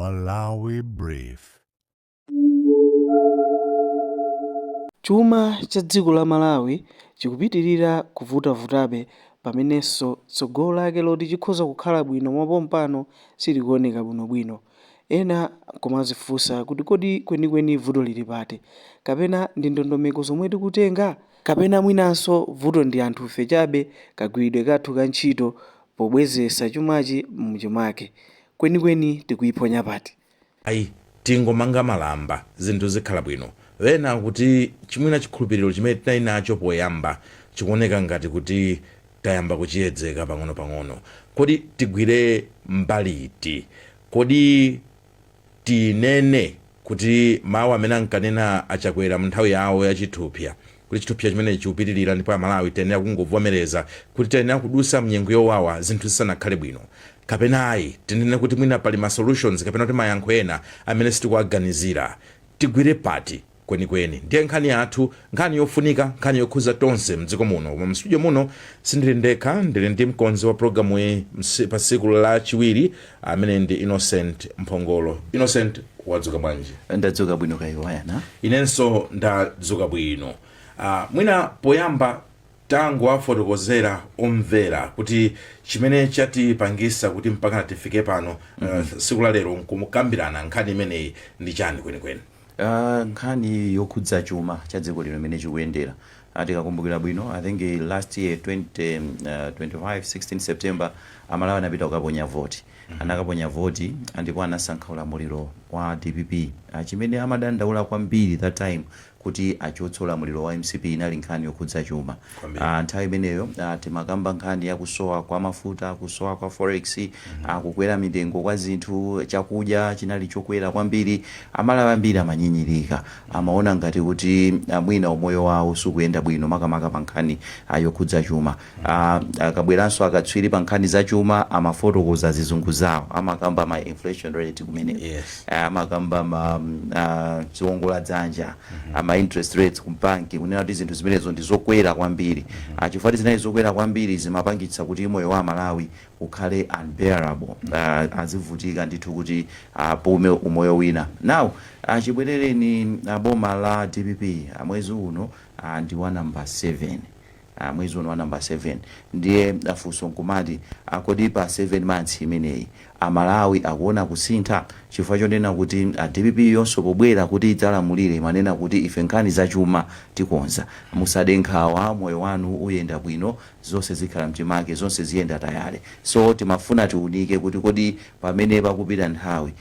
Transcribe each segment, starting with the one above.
Malawi Brief. Chuma cha dziko la Malawi chikupitilira kuvutavutabe pamenenso tsogolo lake loti chikhoza kukhala bwino mwapompano silikuoneka bwinobwino. Ena nkumazifunsa kuti kodi kwenikweni vuto lili pati? Kapena ndi ndondomeko zomwe tikutenga? Kapena mwinanso vuto ndi anthufe chabe kagwiridwe kathu ka ntchito pobwezeretsa chumachi mchimake? Kwenikweni tikuiphonya pati? Ayi, tingomanga malamba zinthu zikhala bwino. Ena akuti mwina chikhulupiriro chimene tinali nacho poyamba chikuoneka ngati kuti tayamba kuchiyedzeka pang'onopang'ono. Kodi tigwire mbali iti? Kodi tinene kuti mawu amene ankanena a Chakwera mnthawi yawo ya chithupsa kuti chithupsa chimenechi chikupitirira ndipo Amalawi tiyenera kungovomereza kuti tiyenera kudusa mnyengo yowawa zinthu zisanakhale bwino, kapena ayi tinene kuti mwina pali ma solutions kapena kuti mayankho ena amene sitikuwaganizira? Tigwire pati kwenikweni? Ndiye nkhani yathu, nkhani yofunika, nkhani yokhuza tonse mdziko muno. Koma mstudio muno sindili ndekha, ndili ndi mkonzi wa programu iyi pa tsiku lachiwiri amene ndi Innocent Mphongolo. Innocent, wadzuka bwanji? Ndadzuka bwino, kaya iwe? Inenso ndadzuka bwino. Mwina poyamba tangowafotokozera omvera kuti chimene chatipangisa kuti mpakana tifike pano tsiku la lero nkumukambirana nkhani imeneyi ndi chani kwenikweni? Nkhani yokhudza chuma cha dziko lino imene chikuyendera. Tikakumbukira bwino, I think last year 20, 25 16 September Amalawi anapita kukaponya voti. Anakaponya voti ndipo anasankha ulamuliro wa DPP. Chimene amadandaula kwambiri that time kuti achotse ulamuliro wa mcp inali nkhani yokhudza chuma. Kwambiri. Nthawi imeneyo timakamba nkhani ya kusowa kwa mafuta, kusowa kwa forex, kukwera mitengo kwa zinthu, chakudya chinali chokwera kwambiri. Amalawi ambiri amanyinyirika, amaona ngati kuti mwina umoyo wawo sukuyenda bwino makamaka pa nkhani yokhudza chuma. Akabweranso akatswiri pa nkhani za chuma amafotokoza zizungu zawo, amakamba ma inflation rate kumeneko. Amakamba ma ziwongola dzanja, ama interest rates ku banki, kunena kuti zinthu zimenezo ndi zokwera kwambiri. Chifukwa zinali zokwera kwambiri zimapangitsa kuti moyo wa Amalawi ukhale unbearable, azivutika ndithu kuti apume umoyo wina. Now chibwerereni boma la DPP, mwezi uno ndi wa number 7, mwezi uno wa number 7. Ndiye funso nkumati, kodi pa 7 months imeneyi Amalawi akuona kusintha? Chifukwa chonena kuti DPP yonso pobwera kuti idzalamulire imanena kuti ife nkhani zachuma tikonza, musade nkhawa, moyo wanu uyenda bwino, zonse zikhala mchimake, zonse ziyenda tayale. So timafuna tiunike kuti kodi pamene pakupita nthawi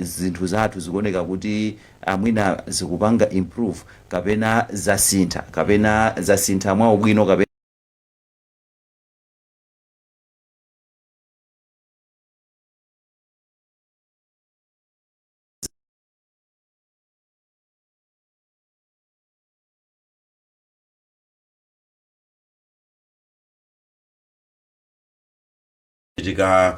zinthu zathu zikuoneka kuti mwina zikupanga improve kapena zasintha, kapena zasintha mwa ubwino kapena Chitika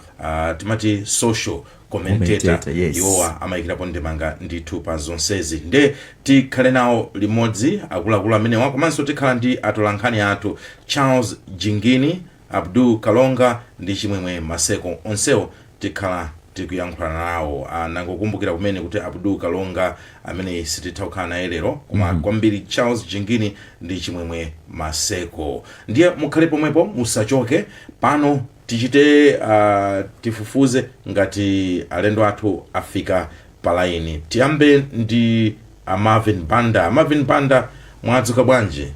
timati social commentator. Commentator, yes. Iwowa amayikirapo ndemanga ndithu pa zonsezi, nde tikhale nawo limodzi akuluakulu amenewa, komanso tikhala ndi atolankhani athu Charles Jingini, Abdul Kalonga ndi Chimwemwe Maseko. Onsewo tikhala tikuyankhulana nawo. Nangokumbukira kumene kuti Abdul Kalonga amene sititha kukhala naye lero, koma kwambiri Charles Jingini ndi Chimwemwe Maseko. Ndiye mukhale pomwepo, musachoke pano. Tichite tifufuze ngati alendo athu afika palaini. Tiyambe ndi a Marvin Banda. A Marvin Banda, mwadzuka bwanji?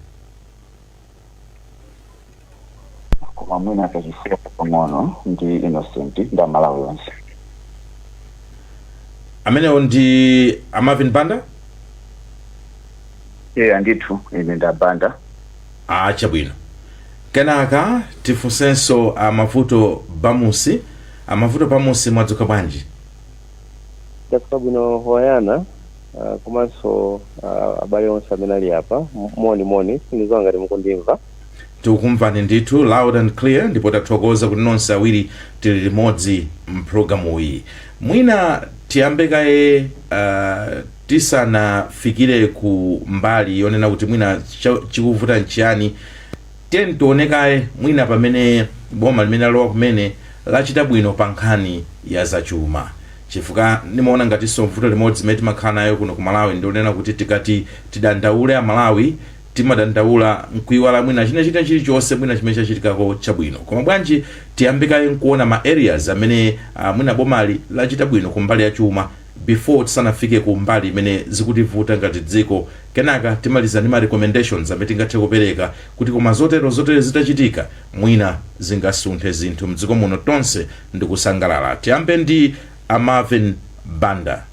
Koma mwina kachifukwa pang'ono ndi Innocent ndi Amalawi onse. Amenewo ndi a Marvin Banda. Iya ndithu, ine ndabanda. Ah, chabwino. Kenaka tifunsenso a Mavuto Bamusi. A Mavuto Bamusi, mwadzuka bwanji? Ndadzuka bwino Wayana, komanso abale onse amene ali apa. Moni moni, sindidziwa ngati mukundimva. Tikukumvani ndithu loud and clear, ndipo tathokoza kuti nonse awiri tili limodzi mpulogalamuyi. Mwina tiyambe kaye tisanafikire ku mbali yonena kuti mwina chikuvuta nchiyani, tiyeni tione kaye mwina pamene boma limene lalowa kumene lachita bwino pa nkhani ya zachuma. Chifukwa ndimaona ngatinso vuto limodzi limene timakhala nayo kuno ku Malawi ndionena kuti tikati tidandaule Amalawi, timadandaula nkuiwala mwina china china chilichonse mwina chimene chachitikako chabwino. Koma bwanji tiyambikaye nkuona ma areas amene mwina bomali lachita bwino kumbali ya chuma before tisanafike ku mbali imene zikutivuta ngati dziko? Kenaka timaliza ndi ma recommendations amene tingathe kupereka kuti koma zotero zotere zitachitika, mwina zingasunthe zinthu mdziko muno, tonse ndikusangalala. Tiyambe ndi a Marvin Banda.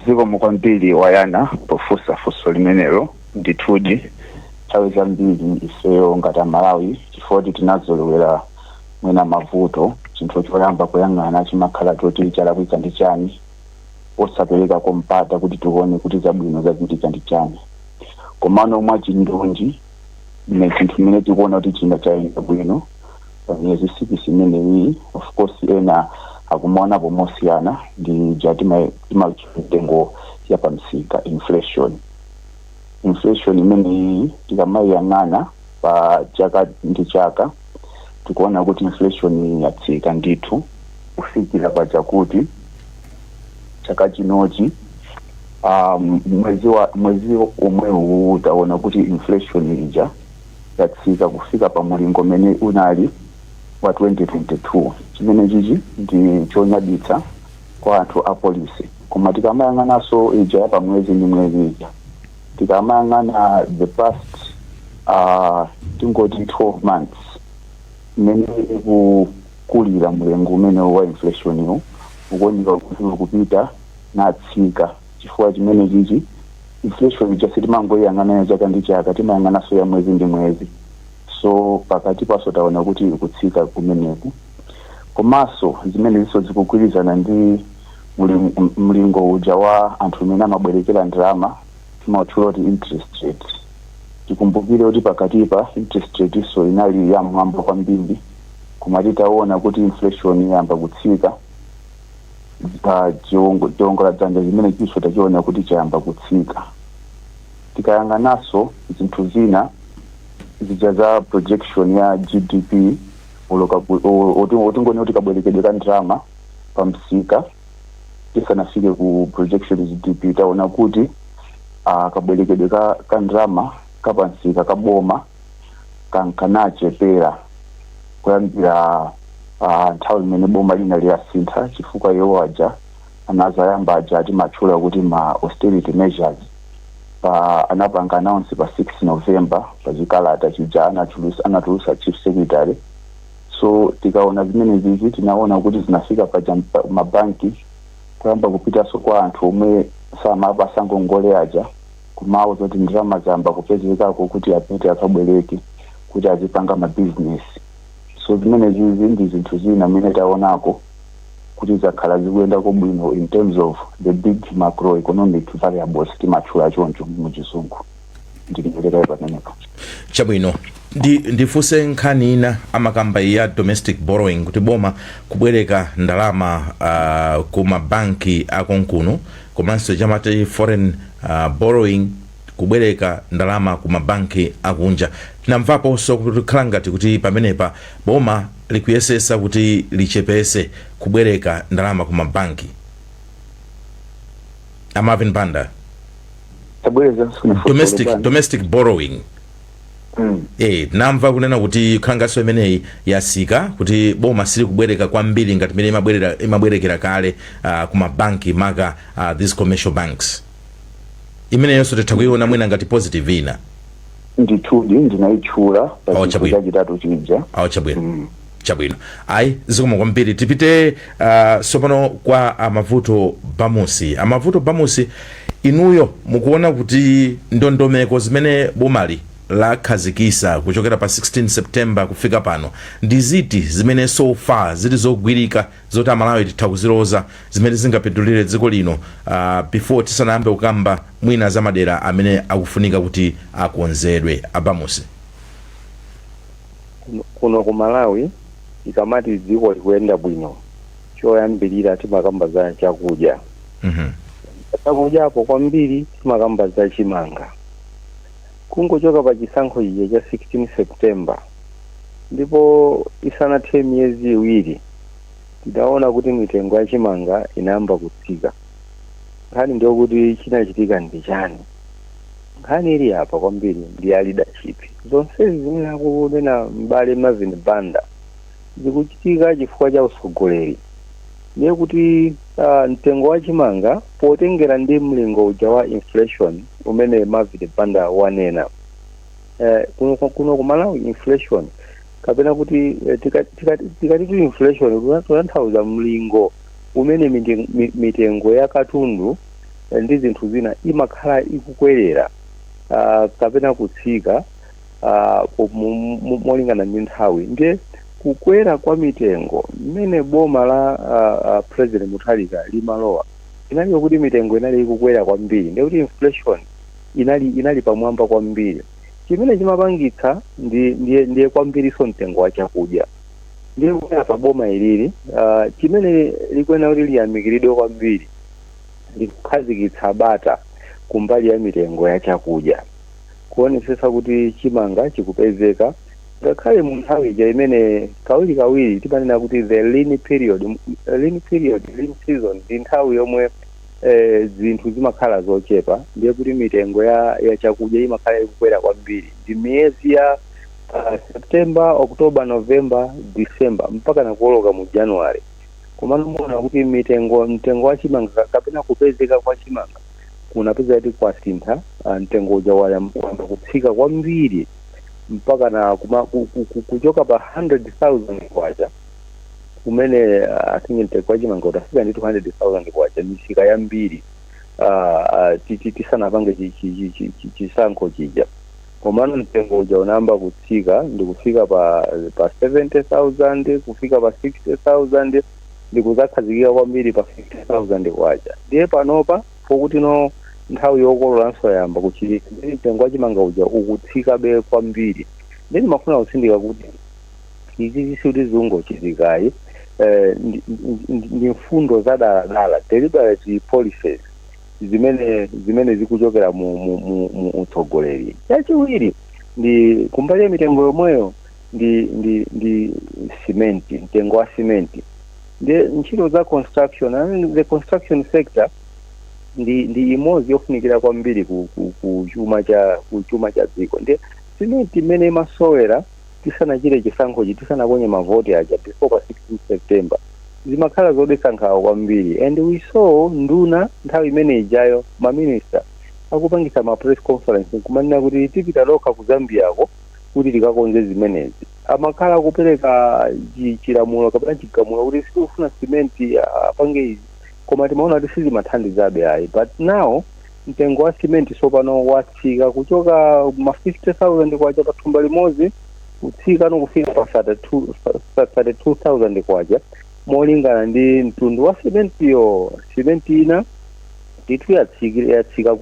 Zikomo kwambiri, Wayana, pofunsa funso limenelo. Ndithudi, nthawi zambiri ifeyo ngati Amalawi, chifukwa tinazolowera mwina mavuto, chinthu choyamba kuyang'ana chimakhala choti chalakwika ndi chani, osapereka mpata kuti tione kuti zabwino zachitika ndi chani. Komano mwachindunji, ine chinthu chimene tikuona kuti china chayenda bwino pa miyezi 6 imeneyi, of course ena akumaonapo mosiyana, ndi ja mitengo ya pamsika, inflation. Inflation imeneyi tikamayiyang'ana pa chaka ndi chaka, tikuona kuti inflation yatsika ndithu kufikira pachakuti chaka chinochi, mwezi omwewu taona kuti inflation ija yatsika kufika pa mulingo umene unali wa 2022. Chimene chichi ndi chonyaditsa kwa anthu a policy. Koma tikamayang'ananso ija ya pamwezi ndi mwezi ija, tikamayang'ana the past tingoti 12 months, imene ikukulira mlengo umene wa inflation iwu ukuoneka kuti ukupita natsika, chifukwa chimene chichi inflation ija sitimangoyang'ana ya chaka ndi chaka, timayang'ananso ya mwezi ndi mwezi. So pakati paso taona kuti ikutsika kumeneku. Komanso zimene ziso zikugwirizana ndi mlingo uja wa anthu amene amabwerekera ndalama, timautchula kuti interest rate. Tikumbukire kuti pakatipa interest rate iso inali yamwamba kwambiri, koma titaona kuti inflation yayamba kutsika, chiwongola dzanja chimene chiso tachiona kuti chayamba kutsika. Tikayang'ananso zinthu zina zija za projection ya GDP, utingone kuti kabwerekedwe ka ndalama pamsika tisanafike ku projection GDP, taona kuti kabwerekedwe ka ndalama kapamsika kaboma kankanachepera kuyambira nthawi imene boma lina liyasintha, chifukwa iwo aja anazayamba aja timatchula kuti ma austerity measures pa anapanga announce pa 6 November pa chikalata chija anatulusa chief secretary. So tikaona zimene zizi, tinaona kuti zinafika paja mabanki kuyamba kupitanso kwa anthu omwe samapasa ngongole aja, kumawu zoti ndalama zayamba kupezekako kuti apite akabwereke kuti azipanga mabizinesi. So zimene zizi ndi zinthu zina mmene taonako kuti zakhala zikuyendako bwino in terms of the big macroeconomic variables, timatchula choncho muchizungu. Ndililekayo pamenepo. Chabwino, ndifunse nkhani ina. Amakamba ya domestic borrowing, kuti boma kubwereka ndalama ku mabanki akonkuno, komanso chamati foreign borrowing, kubwereka ndalama ku mabanki akunja. Tinamvaponso kuti kukhala ngati kuti pamenepa boma likuyesesa kuti lichepese kubwereka ndalama ku mabanki, a Marvin Banda. Tabwereza. Domestic borrowing. Tinamva kunena kuti khalangaso imeneyi yasika, kuti boma sili kubwereka kwambiri ngati imene imabwerekera kale ku mabanki, maka these commercial banks. Imeneyonso titha kuiona mwina ngati positive ina. Ndithudi, ndinayitchula pa Oh, chinthu chabwino. chachitatu chija. Awo, chabwino. Chabwino, ayi, zikomo kwambiri. Tipite sopano kwa Amavuto Bamusi. Amavuto Bamusi, inuyo mukuona kuti ndondomeko zimene bomali lakhazikisa kuchokera pa 16 September kufika pano ndi ziti zimene so far zili zogwirika, zoti Amalawi titha kuziloza, zimene zingapindulire dziko lino, before tisanayambe kukamba mwina za madera amene akufunika kuti akonzedwe, Abamusi? Kuno ku Malawi, ikamati dziko likuyenda bwino, choyambirira timakamba za chakudya. Chakudyapo kwambiri timakamba za chimanga. Kungochoka pa chisankho chija cha 16 September, ndipo isanathe miyezi 2. Tidaona kuti mitengo ya chimanga inayamba kutsika. Nkhani ndiyokuti chinachitika ndi chani? Nkhani ili apa kwambiri ndi ya leadership. Zonsezi zimene akunena m'bale Marvin Banda zikuchitika chifukwa cha usogoleri. Ndiye kuti mtengo wa chimanga, potengera ndi mlingo uja wa inflation umene Marvin Banda wanena, kuno ku Malawi inflation, kapena kuti tikatitu inflation, kutanthauza mlingo umene mitengo ya katundu ndi zinthu zina imakhala ikukwerera kapena kutsika molingana ndi nthawi. Ndiye kukwera kwa mitengo mmene boma la President Mutharika limalowa inali yokuti mitengo inali ikukwera kwambiri. Ndiye kuti inflation inali pamwamba kwambiri. Chimene chimapangitsa ndiye kwambiriso mtengo wa chakudya. Ndiye kukwera pa boma ilili, chimene likuyenera kuti liyamikiridwe kwambiri, likukhazikitsa bata kumbali ya mitengo ya chakudya, kuonetsetsa kuti chimanga chikupezeka ngakhale mu nthawi ija imene kawirikawiri timanena kuti the lean period. Lean period, lean season, ndi nthawi yomwe zinthu zimakhala zochepa. Ndiye kuti mitengo ya chakudya imakhala ikukwera kwambiri. Ndi miyezi ya September, October, November, December mpaka nakuoloka mu January. Komano muona kuti mtengo wa chimanga kapena kupezeka kwa chimanga kunapeza kuti kwasintha. Mtengo uja wayamba kutsika kwambiri mpaka na kuchoka pa 100,000 kwacha, kumene I think mtengo wa chimanga utafika ndi 200,000 kwacha misika yambiri tisanapange chisankho chija. Komano mtengo uja unayamba kutsika ndikufika pa 70,000, kufika pa 60,000, ndikuzakhazikika kwambiri pa 50,000 kwacha. Ndiye panopa pokuti no nthawi yokololanso yayamba kuchitika, ndiye mtengo wa chimanga uja ukutsikabe kwambiri. Ndiye ndimafuna kutsindika kuti izi zisuti zungochitikayi, ndi mfundo zadaladala, deliberate policies zimene zikuchokera mu utsogoleri. Chachiwiri ndi kumbali ya mitengo yomweyo, ndi simenti, mtengo wa simenti. Ndi ntchito za construction. I mean, the construction sector ndi imodzi yofunikira kwambiri ku chuma cha dziko. Ndi simenti imene imasowera tisanachite chisankhochi, tisanaponye mavoti aja before pa 16 September, zimakhala zodetsa nkhawa kwambiri. And we saw nduna nthawi imene ijayo, maminista akupangisa ma press conference kumanena kuti tipita lokha ku Zambiako kuti tikakonze zimenezi. Amakhala akupereka chilamulo kapena chigamulo kuti sitikufuna simenti, apange izi, koma timaona kuti sizimathandizabe ayi. But now mtengo wa simenti sopano watsika kuchoka ma 50,000 kwacha pa thumba limodzi, kutsika nokufika pa 32,000 kwacha, molingana ndi mtundu wa simentiyo. Simenti ina ndithu yatsika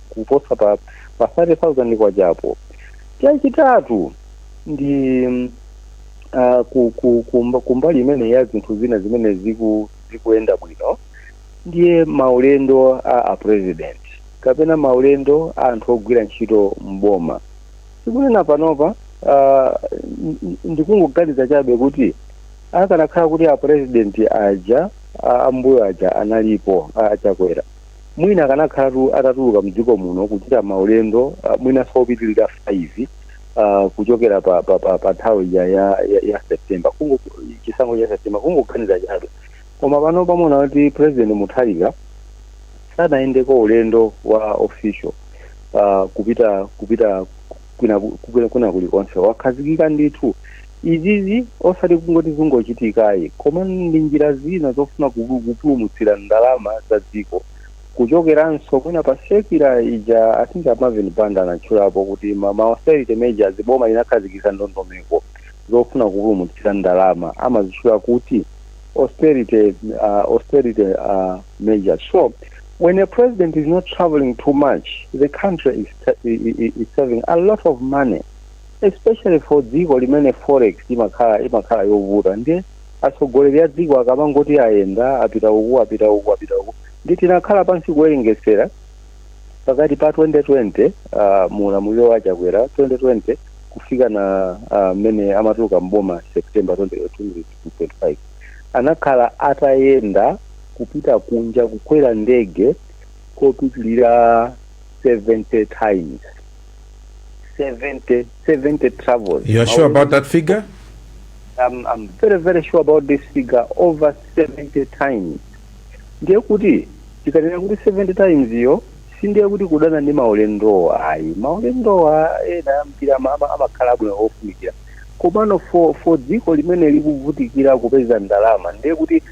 kuposa pa 30,000 kwachapo. Chachitatu ndi kumbali imene ya zinthu zina zimene zikuyenda bwino, ndiye maulendo a president kapena maulendo a anthu ogwira ntchito mboma. Tikunena panopa, ndikungoganiza chabe kuti akanakhala kuti a president aja ambuyo aja analipo, aChakwera, mwina akanakhalatu atatuluka mdziko muno kuchita maulendo mwina sopitilira 5 kuchokera pa nthawi ya September, kungo chisankho cha September. Kungoganiza chabe. Koma pano pamona kuti President Mutharika sanayendeko ulendo wa official kupita kwina kulikonse. Wakhazikika ndithu. Izizi osati kungoti zingochitikayi, koma ndi njira zina zofuna kupulumutsira ndalama za dziko, kuchokeranso mwina pa circular ija. I think Marvin Banda anatchulapo kuti ma austerity measures, boma linakhazikitsa ndondomeko zofuna kupulumutsira ndalama, amazitchula kuti austerity measures. So when a president is not traveling too much, the country is saving a lot of money, especially for dziko limene forex imakhala yovuta. Ndiye atsogoleri a dziko akamangoti ayenda, apita uku, apita uku, apita uku, ndi tinakhala pansi kuwerengesera pakati pa 2020, muulamuliro wa Chakwera, 2020 kufika na mmene amatuluka mboma September 2025. Anakhala atayenda kupita kunja, kukwera ndege kopitilira 70 times, 70, 70 travels. You are sure about that figure? I'm very, very sure about this figure, over 70 times. Ndiye kuti tikanena kuti 70 times iyo, sindiye kuti kudana ndi maulendowa ayi. Maulendowa ena ambiri amakhala abwino, ofunikira, komano for dziko limene likuvutikira kupeza ndalama, ndiye kuti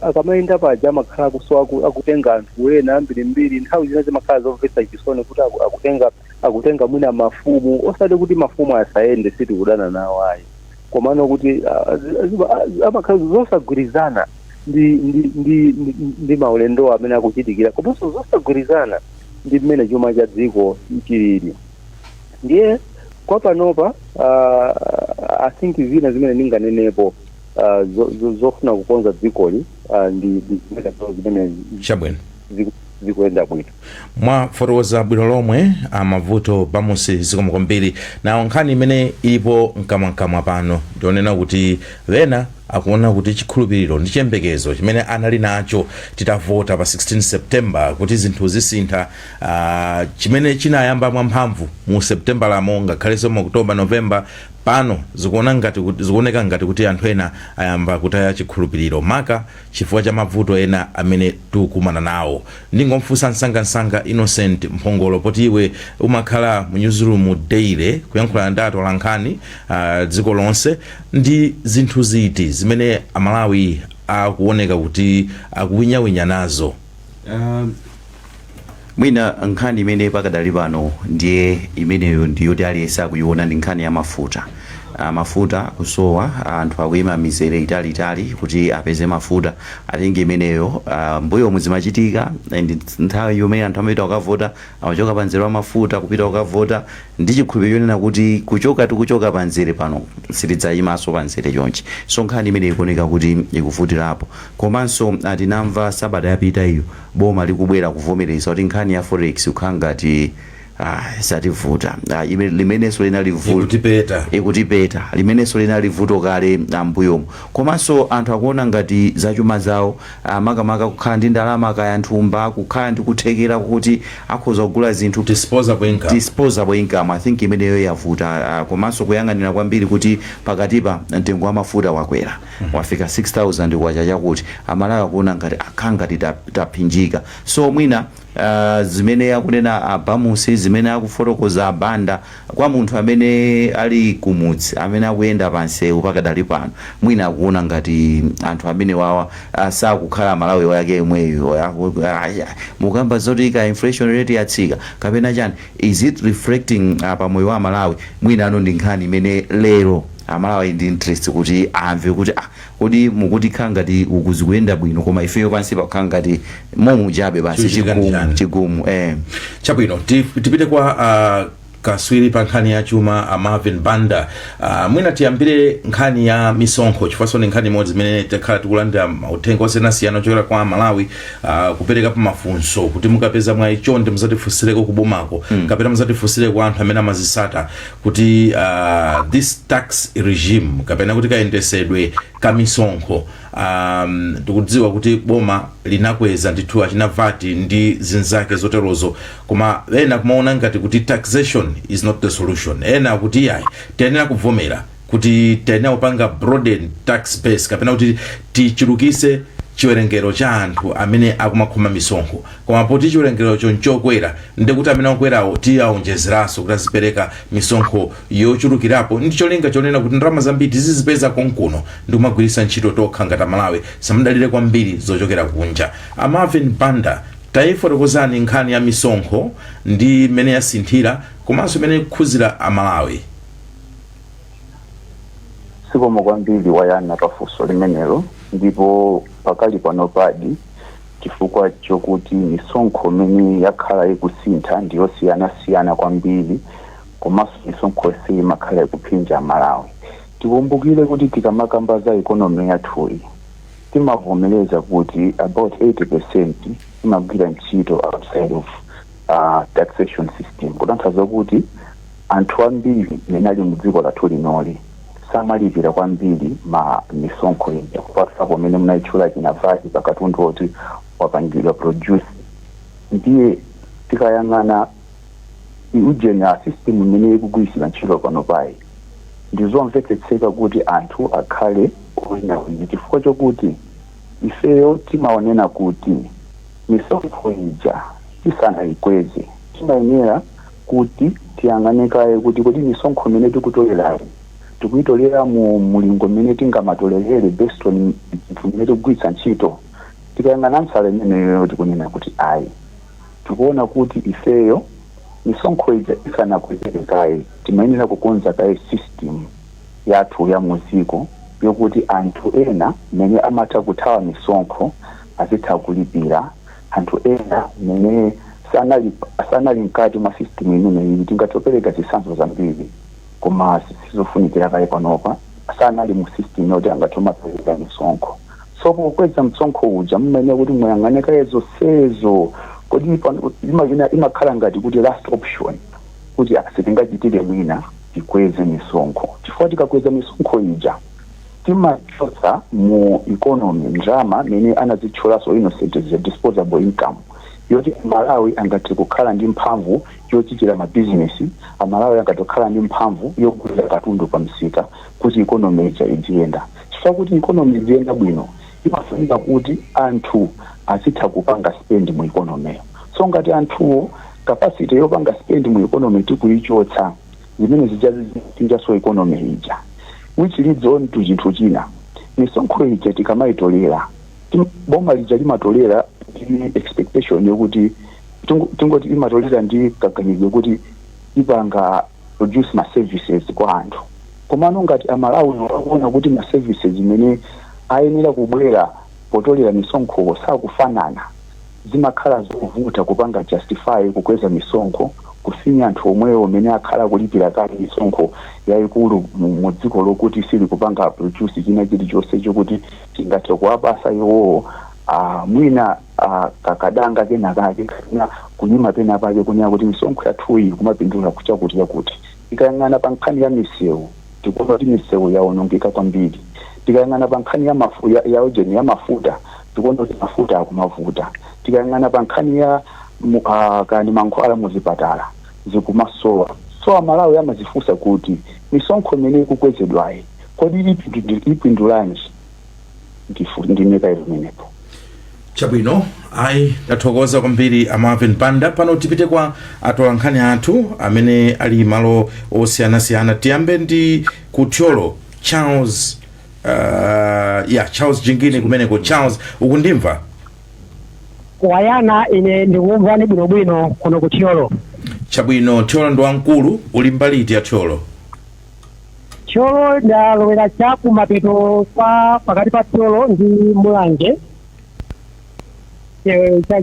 akamayenda paja amakhala kusowa akutenga anthu ena ambirimbiri. Nthawi zina zimakhala zomvetsa chisoni kuti akutenga mwina mafumu. Osati kuti mafumu asayende, sitikudana nawo ayi, komano kuti amakhala zosagwirizana ndi maulendo amene akuchitikira, komanso zosagwirizana ndi mmene chuma cha dziko chilili. Ndiye kwa panopa, I think zina zimene ndinganenepo zofuna kukonza dzikoli ndi zimene zimene Chabwino. zikuyenda bwino. Mwafotokoza bwino lomwe, amavuto Bamusi, zikomo kwambiri. Nawo nkhani imene ilipo mkamwamkamwa pano ndionena kuti ena akuona kuti chikhulupiriro ndi chiyembekezo chimene anali nacho titavota pa 16 September kuti zinthu zisintha, chimene chinayamba mwamphamvu mu September lamo, ngakhalenso mu October, November, pano zikuoneka ngati kuti anthu ena ayamba kutaya chikhulupiriro, maka chifukwa cha mavuto ena amene tikukumana nawo. Ndingomfunsa msangamsanga Innocent Mphongolo, poti iwe umakhala mu newsroom daily kuyankhula ndi atolankhani dziko lonse, ndi zinthu ziti zimene Amalawi akuoneka kuti akuwinyawinya nazo? Mwina nkhani imene pakadali pano ndiye imeneyo ndiyoti aliyense akuiona ndi nkhani ya mafuta. Mafuta kusowa, anthu akuyima mizere italiitali kuti apeze mafuta. Atingi imeneyo mbuyomu zimachitika, and nthawi yomwe anthu amapita kukavota amachoka pa mzere wa mafuta kupita kukavota ndi chikhulupiriro chonena kuti kuchoka tikuchoka pa mzere pano, sitidzayimanso pa mzere chonchi. So nkhani imene ikuoneka kuti ikuvutirapo. Komanso tinamva sabata yapita iyo boma likubwera kuvomereza kuti nkhani ya forex kukhala ngati sativuta, limenenso linali vuto. Ikutipeta. Ikutipeta, limenenso linali vuto kale ambuyomu. Komanso anthu akuona ngati zachuma zawo, makamaka kukhala ndi ndalama kaya nthumba, kukhala ndi kuthekera kuti akhoza kugula zinthu. Disposable income. Disposable income, I think imeneyo yavuta. Komanso kuyang'anira kwambiri kuti pakatipa mtengo wa mafuta wakwera, wafika 6000 kwacha, chakuti Amalawi akuona ngati akhala ngati taphinjika. So mwina zimene akunena aBamusi, zimene akufotokoza abanda, kwa munthu amene ali kumudzi, amene akuyenda pansewu pakadali pano, mwina akuona ngati anthu amene wawa sakukhala Malawi wake yemweyo. Mukamba zoti ka inflation rate yatsika kapena chani, is it reflecting pamoyo wa Malawi? Mwina ano ndi nkhani imene lero Amalawi ndi interest kuti amve kuti kodi mukuti khala ngati uku zikuyenda bwino, koma ifeyo pansi pakhala ngati momujabe basi. Chikuchitika ndi Chigumu. chani? Chigumu. Chabwino, tipite kwa kaswiri pa nkhani ya chuma, Marvin Banda. Mwina tiyambire nkhani ya misonkho, chifukwa ni nkhani imodzi imene takhala tikulandira mauthenga osiyanasiyana ochokera kwa Malawi, kupereka pa mafunso kuti mukapeza mwayi chonde muzatifunsireko kubomako kapena muzatifunsire kwa anthu amene amazisata kuti this tax regime kapena kuti kayendesedwe ka misonkho. Tikudziwa kuti boma linakweza ndithu achina VAT ndi zinzake zoterozo, koma ena kumaona ngati kuti taxation is not the solution. Ena akuti iyayi, tiyenera kuvomera kuti tiyenera kupanga broaden tax base kapena kuti tichulukise chiwerengero cha anthu amene akumakhoma misonkho, koma poti chiwerengerocho nchokwera, ndikuti amene akwerawo tiyawonjezeranso kuti azipereka misonkho yochulukirapo, ndi cholinga chonena kuti ndalama zambiri tizizipeza konkuno ndi kumagwiritsa ntchito tokha ngati Amalawi, samadalire kwambiri zochokera kunja. AMarvin Banda, tayifotokozani nkhani ya misonkho ndi imene yasinthira komanso imene ikukhuzira Amalawi. Zikomo kwambiri wayana pafunso limenelo. Ndipo pakali pano padi, chifukwa chokuti misonkho imene yakhala ikusintha ndiyosiyanasiyana kwambiri, komanso misonkho imakhala ikuphinja Malawi. Tikumbukire kuti tikamakamba za economy yathuyi, timavomereza kuti about 80% imagwira ntchito outside of taxation system, kutanthauza kuti anthu ambiri amene ali mu dziko lathu linoli Samalipira kwambiri ma misonkho ija, kupatulapo umene munayitchula china VAT pa katundu oti wapangidwa produce. Ndiye tikayang'ana ujeni a system imene ikugwiritsidwa ntchito pano payi, ndizomvetsetseka kuti anthu akhale owinawina, chifukwa chokuti ifeyo timaonena kuti misonkho ija tisanayikweze timayenera kuti tiyang'ane kaye kuti kodi misonkho imene tikutolerayi tikuyitolera mu mulingo mmene tingamatolere based on zinthu imene tikugwiritsa ntchito. Tikayang'ana nsala imeneyo, tikunena kuti ayi, tikuona kuti ifeyo misonkho ija isanakwezeke kaye timayenera kukonza kaye system yathu ya muziko yokuti anthu ena mmene amatha kuthawa misonkho azitha kulipira, anthu ena mmene sanali mkati mwa system imeneyi, tingathe kupereka zitsanzo zambiri koma sizofunikira kaye panopa, sanali mu system yoti angathe kumapereka misonkho. So pokweza msonkho uja mumayenera kuti muyang'ane kaye zonsezo. Kodi imakhala ngati kuti last option, kuti sitingachitire mwina, tikweze misonkho, chifukwa tikakweza misonkho ija timachotsa mu economy ndalama mene anazitchulaso Innocent, the disposable income yoti Amalawi angathe kukhala ndi mphamvu yochitira mabizinesi, Amalawi angathe kukhala ndi mphamvu yogulira katundu pa msika kuti economy ija iziyenda. Chifukwa kuti economy iziyenda bwino imafunika kuti anthu azitha kupanga spend mu economy. So ngati anthuwo capacity yopanga spend mu economy tikuyichotsa, zimene zichazinjaso economy ija, which leads on to chinthu china. Misonkho ija tikamayitolera, boma lija limatolera ndi expectation yokuti tingoti imatolera ndi kaganizidwe kuti ipanga produce ma services kwa anthu. Komano ngati Amalawi akuona kuti ma services imene ayenera kubwera potolera misonkho sakufanana, zimakhala zovuta kupanga justify kukweza misonkho, kufinya anthu omwewo amene akhala kulipira kale misonkho yayikulu mu dziko lokuti sili kupanga produce china chilichonse chokuti chingathe kuwapasa iwowo mwina kakadanga kena kake kapena kunyima pena pake, kunena kuti misonkho yathuyi kumapindula kuchakuti chakuti. Tikayang'ana pa nkhani ya misewu, tikuona kuti misewu yawonongeka kwambiri. Tikayang'ana pa nkhani ya ujeni ya mafuta, tikuona kuti mafuta akumavuta. Tikayang'ana pa nkhani ya kani mankhwala muzipatala zikumasowa. So Amalawi amazifunsa kuti misonkho imene ikukwezedwayi kodi ipindulanji? Ndimeka imenepo. Chabwino, ayi, tathokoza kwambiri a Marvin Banda. Pano tipite kwa atolankhani athu amene ali malo osiyanasiyana. Tiyambe ndi ku Thyolo, Charles, ya Charles Jingini kumeneko. Charles, ukundimva? Wayana, ine ndikumvani bwinobwino kuno ku Thyolo. Chabwino, Thyolo ndi wamkulu. Uli mbali iti ya Thyolo? Thyolo ndalowera cha kumapeto kwa pakati pa Thyolo ndi Mulanje,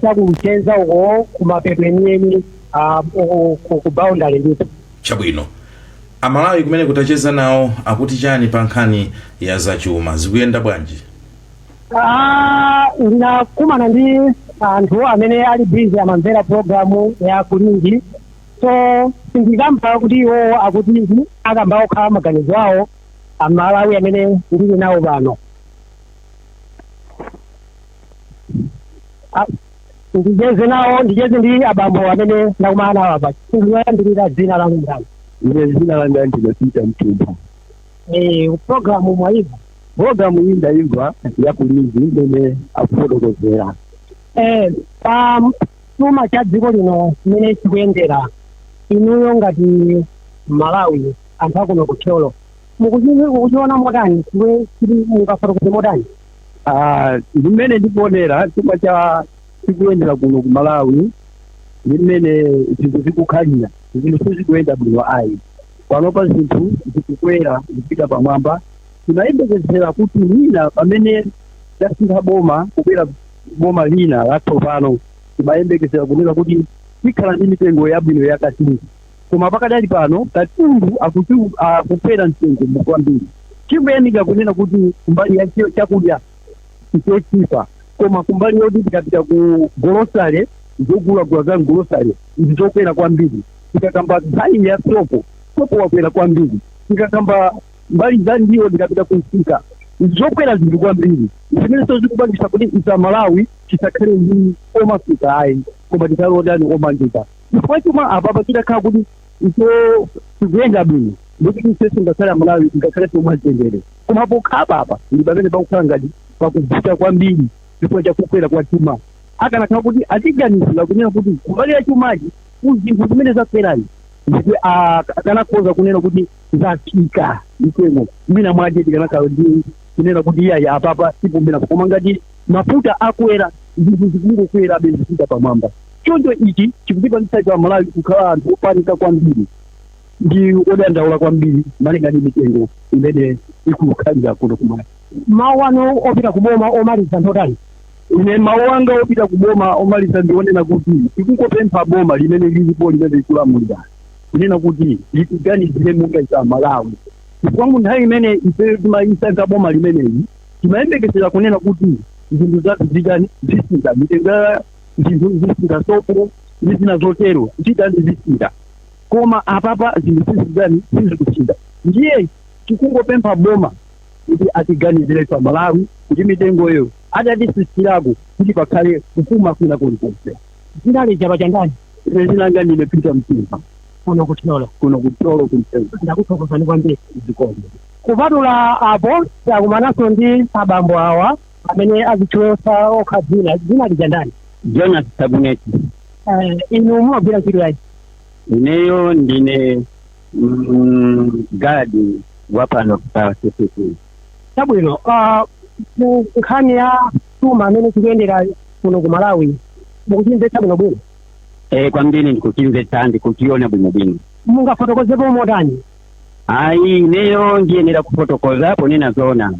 chakuchenza uko kumapeto enieni, ku boundary ndithu. Chabwino, Amalawi kumene kutacheza nawo akuti chani pa nkhani ya zachuma? Zikuyenda bwanji? Ndinakumana ndi anthu amene ali busy amamvera programu ya Kulinji, so sindikamva kuti iwo akuti akamba okhala maganizo awo Amalawi amene ndili nawo pano. Ndicheze nawo, ndicheze ndi abambo amene ndakumana nawo apa. Ndinoyambirira, dzina lanu ndani? Ine dzina langa ndine Peter Mtumba. Programu mwaimva? Programu iyi ndayimva ya Kulinji imene akufotokozera. Pa chuma cha dziko lino chimene chikuyendera, inuyo ngati Malawi, anthu akuno ku Thyolo, mukuchiona motani? Chili mungafotokoze motani? Ndimene ndikuonera chuma cha chikuyendera kuno ku Malawi ndi mmene zinthu zikukhalira, zinthu sizikuyenda bwino ayi. Panopa zinthu zikukwera zikupita pamwamba. Timayembekezera kuti mwina pamene tasintha boma kubwera boma lina latsopano, timayembekezera kunena kuti tikhala ndi mitengo yabwino ya katundu, koma pakadali pano katundu akukwera mtengo kwambiri. Chikuyamika kunena kuti kumbali ya chakudya nchochipa, koma kumbali yoti tikapita ku golosale, zogulagula za mgolosale ndizokwera kwambiri. Tikakamba nkhani ya sopo, sopo wakwera kwambiri. Tikakamba Mbali za ndiwo, ndikapita kumsika, zokwera zinthu kwambiri, zimenenso zikupangisa kuti ife Amalawi tisakhale ndi omasuka ayi, koma tikhale odani, omangika, chifukwa chuma apapa chitakhala kuti icho tikuyenda bwino, ndikuti ifenso ngakhale Amalawi ngakhale tomwazendere. Koma pokhapa apa ndi pamene pakukhala ngati pakuvuta kwambiri chifukwa chakukwera kwa chuma. Akanakhala kuti atiganizira kunena kuti kumbali ya chumachi, zinthu zimene zakwerazi, ndikuti akanakhoza kunena kuti zafika mtengo, mwina mwache tikanakhala ndi kunena kuti iyayi, apapa tipumbirapo. Koma ngati mafuta akwera, zinthu zikungokwera zipita pamwamba. Choncho ichi chikutipangitsa ife Amalawi kukhala anthu opanika kwambiri ndi odandaula kwambiri malinga ndi mitengo imene ikukhalira kuno kumalawi. Mawu anu opita kuboma omaliza ndotani? Ine mawu anga opita kuboma omaliza ndionena kuti tikungopempha boma limene lilipo, limene likulamulira, kunena kuti litiganizire monga ife Amalawi, chifukwa mu nthawi imene ife timayisankha boma limeneli, timayembekezera kunena kuti zinthu zathu zitani, zisintha, mitengo ya zinthu zisintha, sopo ndi zina zotero zitani, zisintha. Koma apapa zinthu sizitani, sizikusintha. Ndiye tikungopempha boma kuti atiganizire ife Amalawi, kuti mitengoyo atatisisirako kuti pakhale kupuma kwina kulikonse. Dzina lija pachandani? Ine dzina langa ndine Peter Mtimba. Kuno kuThyolo? Kuno kuThyolo, kumtengo. Ndakuthokozani kwambiri. Zikomo. Kupatula apo, takumananso ndi abambo awa amene azitchula okha dzina. Dzina lija ndani? Jonas Sabuneti. Inu mumagwira ntchito yanji? Ineyo ndine gadi wapano pa CCP. Chabwino. Ku nkhani ya chuma amene chikuyendera kuno ku Malawi, mukuchimvetsa bwinobwino? Kwambiri, ndikuchimvetsa, ndikuchiona bwinobwino. Mungafotokozepo motani? Ayi, ineyo ndiyenera kufotokoza ponena zona.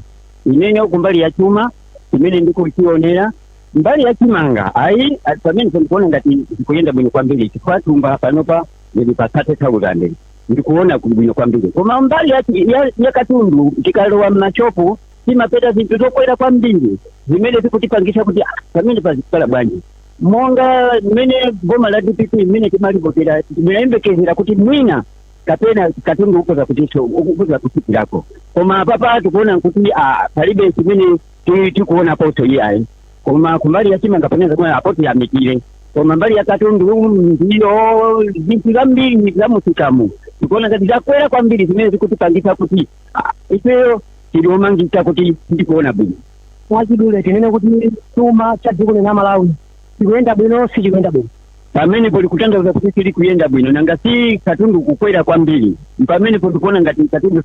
Ineyo kumbali ya chuma imene ndikuchionera, mbali ya chimanga, ayi, pamene ndikuona ngati zikuyenda bwino kwambiri, chifukwa thumba panopa lili pa 30,000, ndikuona kuli bwino kwambiri. Koma mbali ya katundu, tikalowa mmashopu timapeza zinthu zokwera kwambiri zimene zikutipangisa kuti pamene pazikhala bwanji? Monga mmene boma la DPP mmene timalivotera, timayembekezera kuti mwina kapena katundu ukuza kutiso ukuza kusikirako, koma apapa tikuona kuti palibe chimene tikuonaponso iyayi. Koma kumbali ya chimanga paneza kumwe apo tiyamikire, koma mbali ya katundu ndiyo zinthu zambiri za musikamu tikuona ngati zakwera kwambiri, zimene zikutipangisa kuti ifeyo tili omangika kuti tikuona bwino. Mwachidule tinene kuti chuma cha dziko lino la Malawi chikuyenda bwino, sichikuyenda bwino? Pamenepo likutanthauza kuti sili kuyenda bwino. Nanga si katundu kukwera kwambiri? Pamenepo tikuona ngati katundu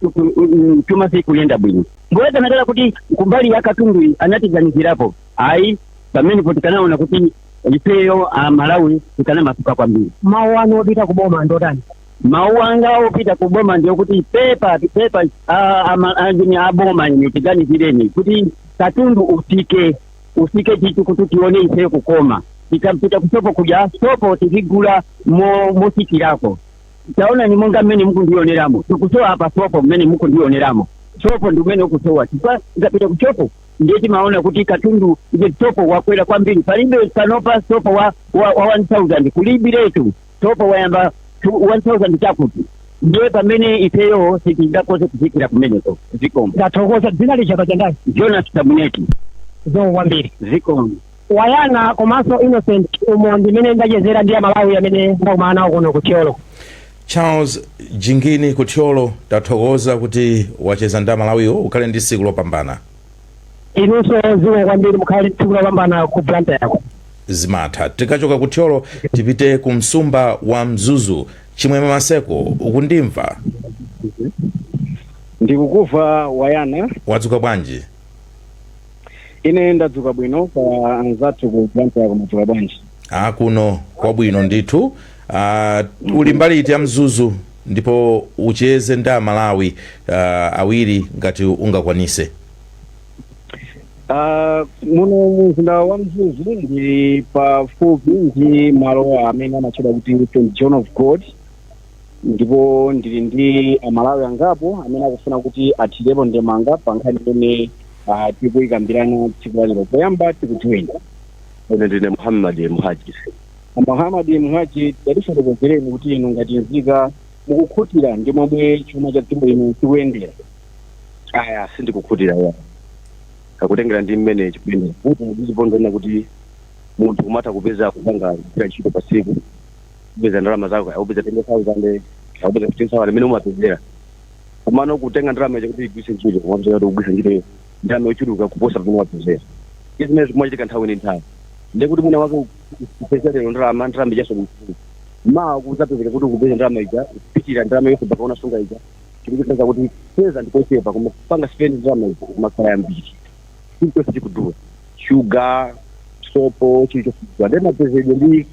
chuma sikuyenda bwino. Ngoyakanakala kuti kumbali ya katundu iyi anatiganizirapo, ayi, pamenepo tikanaona kuti ifeyo Amalawi tikanamasuka kwambiri. Mawu anu opita kuboma ndotani? Mawu anga opita kuboma ndiyo kuti pepa pepa, andini aboma inu, tiganizireni kuti katundu usike, usike chitu kuti tione ifeyo kukoma. Tikapita kusopo kuja, sopo tizigula mosikirako. Taona ni monga mmene mukundioneramo, tikusowa apa sopo. Mmene mukundioneramo, sopo ndi umene ukusowa, chifukwa tikapita kuchopo ndiye timaona kuti katundu iye sopo wakwera kwambiri. Palibe panopa sopo wa 1000, kulibiretu. Sopo wayamba 1000 chakuti, ndiye pamene ifeyo sitingakhoze kufikira kumeneko. Zikomo. Ndathokoza. Dzina lija pachandani? Jonas Sabuneti. Zikomo kwambiri. Zikomo. Wayana komanso Innocent, umo ndimene ndachezera ndi Amalawi amene ndakumana nawo kuno ku Thyolo. Charles Jingini ku Thyolo, tathokoza kuti wacheza ndi Amalawiwo. Ukhale ndi tsiku lopambana. Inunso zikomo kwambiri, mukhale tsiku lopambana ku Blantyre yako. Zimatha. Tikachoka ku Thyolo tipite ku msumba wa Mzuzu. Chimwemwe Maseko, ukundimva? Ndikukuva, Wayana. Wadzuka bwanji? Ine ndadzuka bwino. Pa anzathu ku Blantyre kumadzuka bwanji? A, kuno kwabwino ndithu. Uli mbali iti ya Mzuzu? Ndipo ucheze ndi Amalawi awiri ngati ungakwanise. Muno mzinda wa Mzuzu ndili pafupi ndi malo amene amatchedwa kuti St John of God, ndipo ndili ndi Amalawi angapo amene akufuna kuti athirepo ndemanga pa nkhani imene tikuyikambirana tsiku la lero. Poyamba tikudziweni. Ine ndine Muhammad Muhaji. Muhammad Muhaji, tatifotokozereni kuti inu ngati nzika mukukhutira ndi momwe chuma cha dziko lino chikuyendera? Aya, sindikukhutira ya, kakutengera ndi mmene chimene kuti ndizipondona kuti munthu umatha kupeza kupanga kugwira ntchito pa tsiku, kupeza ndalama zako, akupeza 20,000, akupeza 15,000 imene umapezera. Komano kutenga ndalama ija kuti igwiritse ntchito, kumapeza kuti kugwiritsa ntchito ndalama yochuluka kuposa pamene wapezera. Izi zimene zikumachitika nthawi ndi nthawi, ndiye kuti mwina wake kupeza lero ndalama, ndalama ijaso mawa kudzapezeka kuti ukupeza ndalama ija kupitira ndalama yonse mpaka unasunga ija. Chikuchipeza kuti peza ndikochepa, koma kupanga spend ndalama ija kumakhala yambiri. Chilichonse chikudula, shuga, sopo, chilichonse chikudula. Ndiye mapezedwe ndi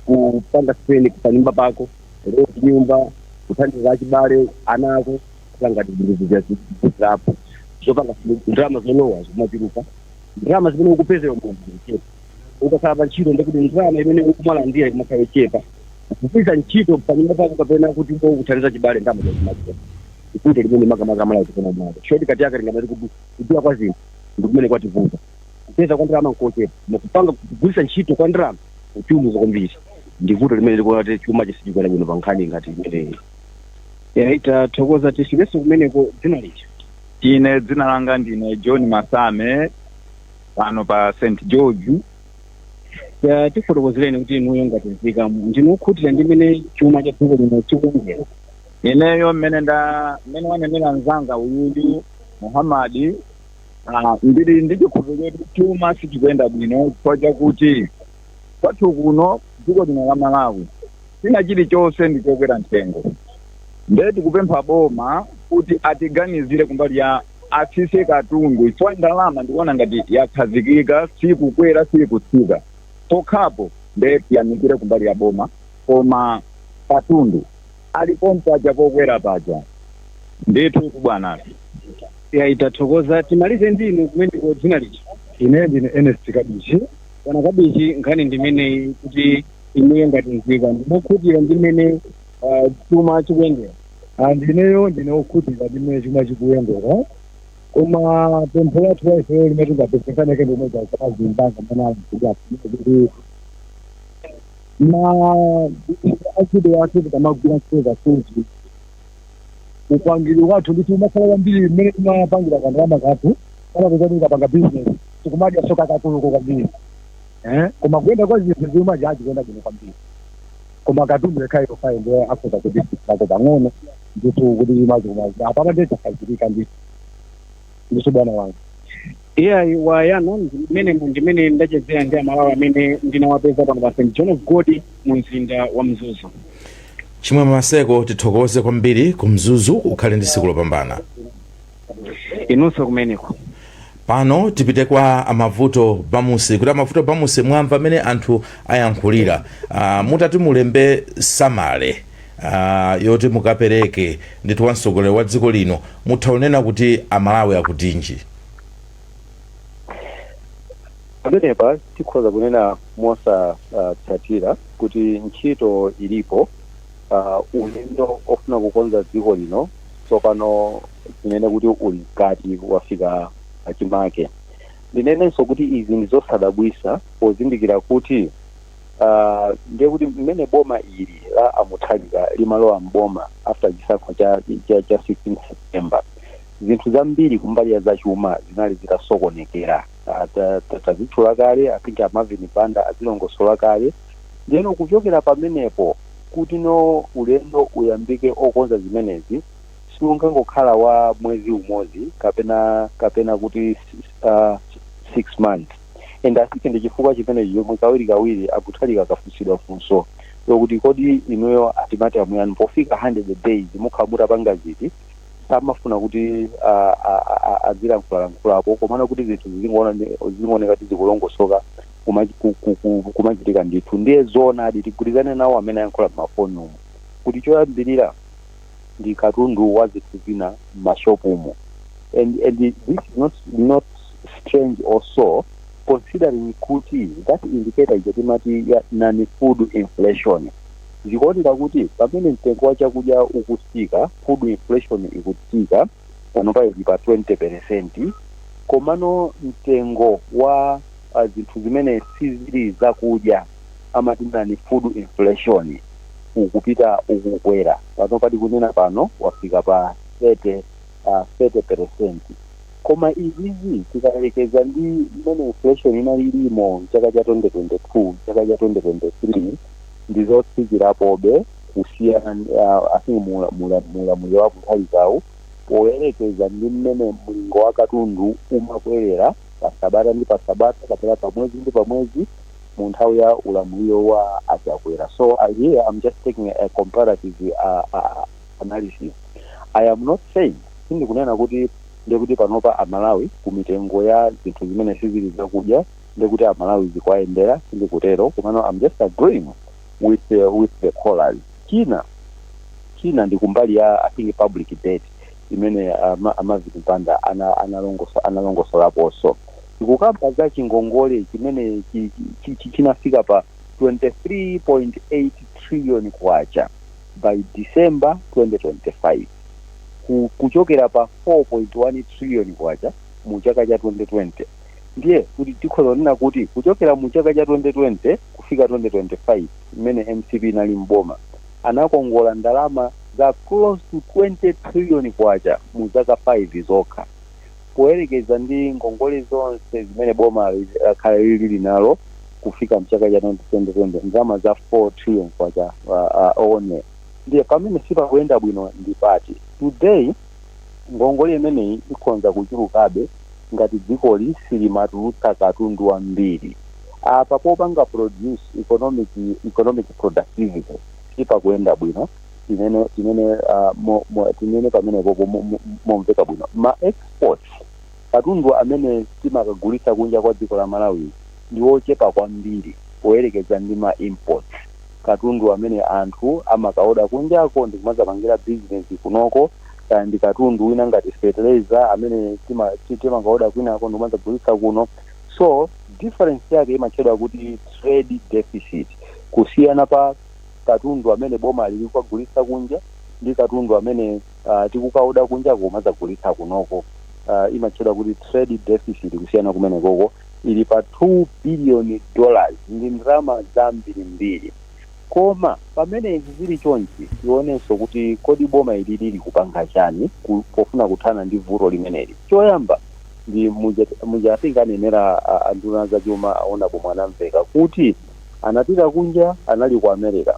kupanga spend panyumba pako, rent nyumba, kuthandiza achibale, ana ako, kula ngati zinthu zirapo zopanga ndalama zolowa zimachuluka, ndalama zimene ukupezera munthu zikuchepa. Ukakhala pa ntchito, ndikuti ndalama imene ukumalandira ikumakhala yochepa. Kupita ntchito panyumba pako kapena kuti kuthandiza chibale, ndalama zimachepa. Ikuti limene makamaka Malawi kupena mwako shortcut yake lingamati kudula kwa zinthu ndikumene kwativuta. Kupeza kwa ndalama nkochepa, koma kupanga kugwiritsa ntchito kwa ndalama kuchuluka kwambiri. Ndi vuto limene likuona kuti chuma chisichikwana bwino pa nkhani ngati imeneyi. Yeah, tathokoza. Tifikenso kumeneko, dzina lija? Ine dzina langa ndine John Masame, pano pa St George. Ya, tifotokozereni kuti inuyo ngati nzika ndinu okhutira ndi mmene chuma cha dziko lino chikuyendera? Ineyo mmene wanenera mzanga uyuyu Muhammadi, ndili ndi chikhulupiriro kuti chuma sichikuyenda bwino, chifukwa chakuti kwathu kuno dziko lino la Malawi china chilichonse ndi chokwera mtengo. Ndiye tikupempha boma kuti atiganizire kumbali ya atsitse katundu, chifukwa ndalama ndikuona ngati yakhazikika, sikukwera sikutsika. Pokhapo ndiye tiyamikire kumbali ya boma, koma katundu alipo mpaja pokwera paja ndithu bwana. Ya, tathokoza. Timalize ndinu kumeneko, dzina lija? Ine ndine Ernest Kabichi. Bwana Kabichi, nkhani ndimeneyi kuti inuyo ngati nzika ndimokhutira ndi mmene chuma chikuyendera? Ndineyo ndine okhutira ndi mmene chuma chikuyendera, koma pempho lathu la ifeyo limene tingapemphesaneke ndi umodzi azimbanga mana kuti ma achito athu tikamagwira ntchito zakuti upangiri wathu ndithu umakhala kwambiri mmene timapangira kandalama kathu. Amapeza kuti tikapanga business tikumadya soka kakuluko kwambiri, eh? Koma kuyenda kwa zinthu chuma chikuyenda bwino kwambiri, koma katundu yekhayo yokhayo ndiye akhoza kuti nako pang'ono ndithu kuti chuma chikuma apapa ndiye chakhazikika ndithu ndithu, bwana wanga. Iyayi, wayana ndimene ndachezera ndi Amalawi amene ndinawapeza pano pa St John of God mu mzinda wa Mzuzu. Chimwemwe Maseko, tithokoze kwambiri ku Mzuzu, ukhale ndi tsiku lopambana. Inunso kumeneko. Pano tipite kwa Amavuto Bamusi kuti, Amavuto Bamusi, mwamva amene anthu ayankhulira. Mutati mulembe summary yoti mukapereke ndithu wamtsogoleri wa dziko lino, mutha kunena kuti Amalawi akutinji? Pamenepa tikhoza kunena mosatsatira kuti ntchito ilipo. Ulendo ofuna kukonza dziko lino tsopano tinene kuti uli mkati, wafika pachimake. Ndinenenso kuti izi ndi zosadabwisa pozindikira kuti ndiye kuti mmene boma ili la Amuthalika limalowa mboma after chisankho cha 16 September, zinthu zambiri kumbali ya zachuma zinali zitasokonekera. Tazitchula kale, I think a Marvin Banda azilongosola kale. Ndiyeno kuchokera pamenepo kuti no ulendo uyambike okonza zimenezi siungangokhala wa mwezi umodzi kapena kuti 6 months. And I think ndi chifukwa chimenechi chomwe kawiri kawiri Akuthalika akafunsidwa funso lokuti kodi inuyo ultimatum yanu pofika 100 days mukhala mutapanga ziti, samafuna kuti azilankhulalankhulapo, komano kuti zinthu zizingooneka kuti zikulongosoka kumachitika ndithu. Ndiye zoonadi, tigwirizane nawo amene ayankhula m'mafoni umu kuti choyambirira ndi katundu wa zinthu zina m'mashopumo, and this is not strange also considering kuti that indicator ija timati ya non food inflation zikuoneka kuti pamene mtengo wa chakudya ukutsika, food inflation ikutsika, panopa ili pa 20%, komano mtengo wa zinthu zimene sizili zakudya, amati non food inflation, ukupita ukukwera. Pano pati kunena pano wafika pa 30 30%. Koma izizi tikayerekeza ndi mmene inflation inalilimo mchaka cha 2022, chaka cha 2023, ndizotsikirapobe kusiyana, I think mulamuliro wa Mutharikawu, poyerekeza ndi mmene mlingo wa katundu umakwerera pasabata ndi pasabata kapena pamwezi ndi pamwezi mu nthawi ya ulamuliro wa Achakwera. So here I'm just taking a comparative analysis. I am not saying, sindikunena kuti ndekuti panopa Amalawi ku mitengo ya zinthu zimene sizili zakudya ndekuti Amalawi zikuwayendera, sindikutero. Komano I'm just agreeing with the callers. China ndi kumbali ya, I think, public debt imene Amaviti Mpanda analongosolaponso. Tikukamba za chingongole chimene chinafika pa 23.8 trillion kwacha by December 2025, kuchokera pa 4.1 trillion kwacha mu chaka cha 2020. Ndiye kuti tikhoza kunena kuti kuchokera mu chaka cha 2020 kufika 2025, imene MCP inali mboma, anakongola ndalama za close to 20 trillion kwacha mu zaka 5 zokha, poyerekeza ndi ngongole zonse zimene boma lakhala lili nalo kufika mchaka cha 2020, ndalama za 4 trillion kwacha one. Ndiye pamene sipakuyenda bwino ndi pati? Today ngongole imeneyi ikhonza kuchulukabe ngati dzikoli silimatulutsa katundu wambiri. Apa popanga produce economic productivity sipakuyenda bwino. Tinene pamenepopo momveka bwino, ma exports, katundu amene timakagulitsa kunja kwa dziko la Malawi, ndi ochepa kwambiri poyerekeza ndi ma imports, katundu amene anthu amakaoda kunjako ndi kumazapangira business kunoko, kaya ndi katundu wina ngati fertilizer amene timakaoda kwinako ndi kumazagulitsa kuno. So difference yake imatchedwa kuti trade deficit, kusiyana pa katundu amene boma lili kukagulitsa kunja ndi katundu amene tikukaoda kunjako kumazagulitsa kunoko, imatchedwa kuti trade deficit. Kusiyana kumenekoko ili pa $2 billion, ndi ndalama zambirimbiri. Koma pamene izi zili chonchi, tionenso kuti kodi boma ili lili kupanga chani pofuna kuthana ndi vuto limeneli? Choyamba ndi muja atinga anenera anduna zachuma aonapo Mwanamveka kuti anapita kunja, anali ku America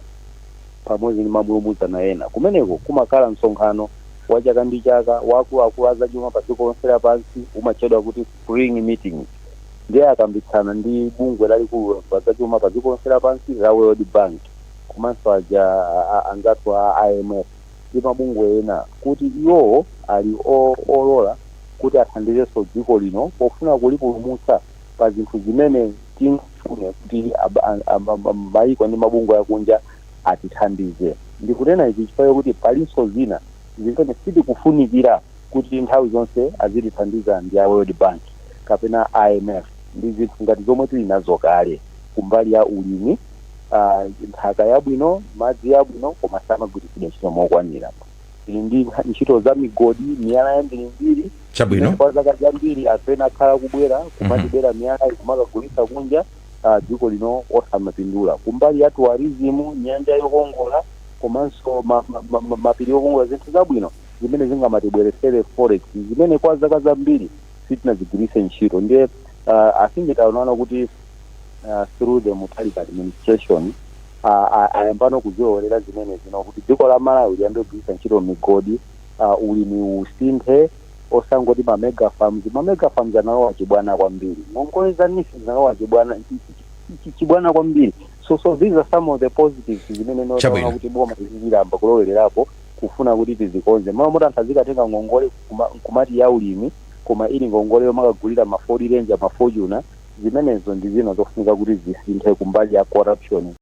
pamodzi ndi mamulumuzana ena. Kumeneko kumakhala msonkhano wa chaka ndi chaka waakuluakulu azachuma pa dziko lonse lapansi, umatchedwa kuti Spring Meetings. Ndiye akambitsana ndi bungwe lalikulu pa zachuma pa dziko lonse lapansi la World Bank, komanso aja anzathu a IMF ndi mabungwe ena, kuti iwowo ali olola kuti athandizenso dziko lino pofuna kulipulumutsa pa zinthu zimene tingafune kuti mayiko ndi mabungwe akunja atithandize. Ndikunena ichi chifukwa kuti palinso zina zimene sitikufunikira kuti nthawi zonse azitithandiza ndi a World Bank kapena IMF, ndi zinthu ngati zomwe tili nazo kale kumbali ya ulimi, nthaka yabwino, madzi yabwino, koma samagwiritsidwa ntchito mokwanira. Tili ndi ntchito za migodi, miyala yambirimbiri. Kwa zaka zambiri anthu ena akhala kubwera kumatibera miyala, kumakagulitsa kunja, dziko lino osamapindula. Kumbali ya tourism, nyanja yokongola komanso mapiri yokongola, zinthu zabwino zimene zingamatibweresere forex, zimene kwa zaka zambiri sitinazigwiritse ntchito. Ndiye I think taonaona kuti through the Mutharika administration ayambano kuziwolera zimene zino kuti dziko la Malawi liyambe kugwiritsa ntchito migodi, ulimi usinthe, osangoti ma mega farms. Ma mega farms analowa chibwana kwambiri, ngongole za NEEF zinalowa chibwana kwambiri. So these are some of the positives zimene notaona kuti boma lilamba kulowererapo kufuna kuti tizikonze. Malo moti anthu azikatenga ngongole kumati ya ulimi, koma ili ngongole yomakagulira ma Ford Ranger, ma Fortuner, zimenezo ndi zina zofunika kuti zisinthe kumbali ya corruption.